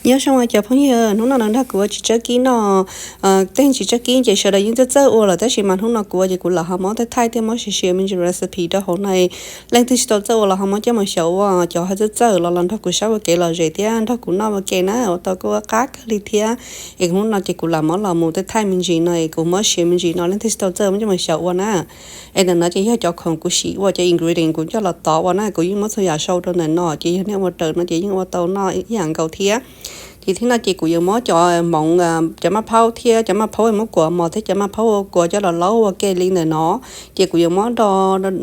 Nyob zoo cov phooj ywg, hnub no nrog kuv ua txiv tsawb kib no. Tej txiv tsawb kib ces sawv daws yeej txawj txawj ua lawm, tab sis mas hnub no kuv ua ces kuv lam ho muab thaij thiab muab share share me ntsis recipe rau hauv no. Leej twg tsis tau txawj ua los ho muab coj mus xyaum ua, cov ho txawj txawj los los nrog kuv saib ua kev lom zem thiab nrog kuv noj ua ke na, ua tau kuj ua qab kawg li thiab. Es hnub no ces kuv lam muab los mus thaij me ntsis no es kuv muab share me ntsis no, leej twg tsis tau txawj muab coj mus xyaum ua na. Es ntawm no ces yog cov khoom kuv siv ua, cov ingredient kuv coj los tov ua na, kuv yeej muab txhua yam sau rau ntawm no ces yog nej ua raws no ces yeej ua tau noj ib yam nkaus thiab. Ces thiab no ces kuv yuav muab cov hmoov, cov maj phaub thiab cov maj phaub muab kuam mos thiab cov maj phaub ua kuam coj los laub ua ke li ntawm no. Ces kuv yuav muab do,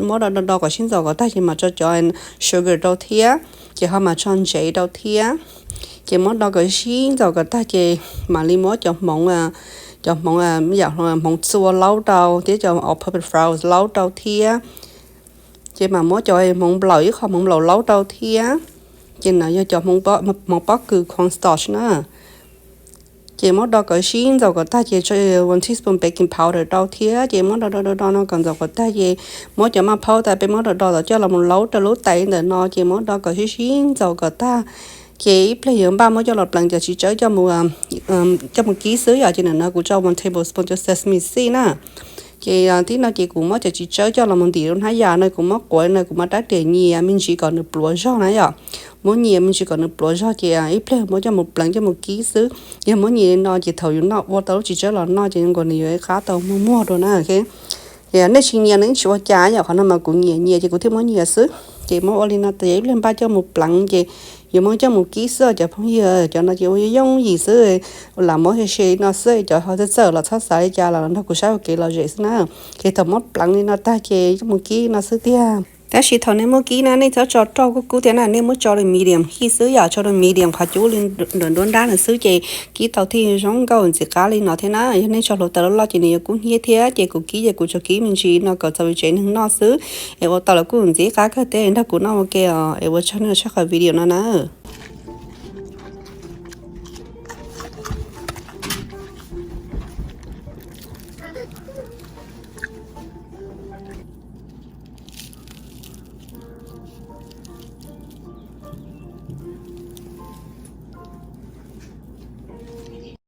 muab do do do kom sib ntxaus kom tag ces mam tso cov sugar rau thiab, ces ho mam tso ntsev rau thiab. Ces muab do kom sib ntxaus kom tag ces mam li muab cov hmoov, cov hmoov, yam hmoov txua laub rau thiab cov all purpose flour laub rau thiab. Ces mam muab cov hmoov nplaum, ib qho hmoov nplaum laub rau thiab. Ces no yog cov hmoov pob kws cornstarch na. Ces muab do kom sib ntxaus kom tag ces tso one teaspoon baking powder rau thiab, ces muab do do do do no kom ntxaus kom tag ces muab cov maj phaub tas peb muab do do tod coj los mus laub rau lub tais ntawm no, ces muab do kom sib sib ntxaus kom tag. Ces ib pliag yuav npaj muab coj los pleev cov txiv tsawb coj mus kib xwb yom. Ces ntawm no kuv tso one tablespoon cov sesame seed na. Ces tib no ces kuv muab cov txiv tsawb coj los mus ntim rau hnab yas no, kuv muab quav no, kuv muab rab riam nyias me ntsis kom nws pluav zog na yom. Muab nyias me ntsis kom nws pluav zog ces ib pliag muab coj mus pleev coj mus kib xwb. Yog muab nyias li no ces thaum yus noj ua tau lub txiv tsawb los noj ces nkaus nws yuav qab tau muag muag dua na. Nej tsis nyias nws yeej tsis ua cas yom, qhov no mas kuv nyias nyias ces kuv thiaj muab nyias xwb. Ces muab ua li no ces ib pliag npaj coj mus pleev ces yuav muab coj mus kib xwb cov phooj ywg. Cov no ces ua yooj yim xwb, lam muab share share li no xwb, cov ho txawj txawj los txhob xav li cas los nrog kuv saib ua kev lom zem xwb na. Ces thaum muab pleev li no tag ces coj mus kib no xwb tiag. Tab sis thaum nej muab kib na nej txhob tso roj kub kub thiab na, nej muab tso rau medium heat xwb yom, tso rau medium qhov cub li nruab nrab no xwb ces kib tau thiaj zoo nkauj ntxim qab li no thiab na. Yog nej tso hluav taws loj loj ces nws yuav kub hnyiab thiab, ces kuv kib ces kuv tsuas kib me ntsis no kom txaus tsev neeg noj xwb. Es ua tau los kuj ntxim qab kawg thiab, nrog kuv noj ua ke os, es ua tsaug nej saib qhov video no na.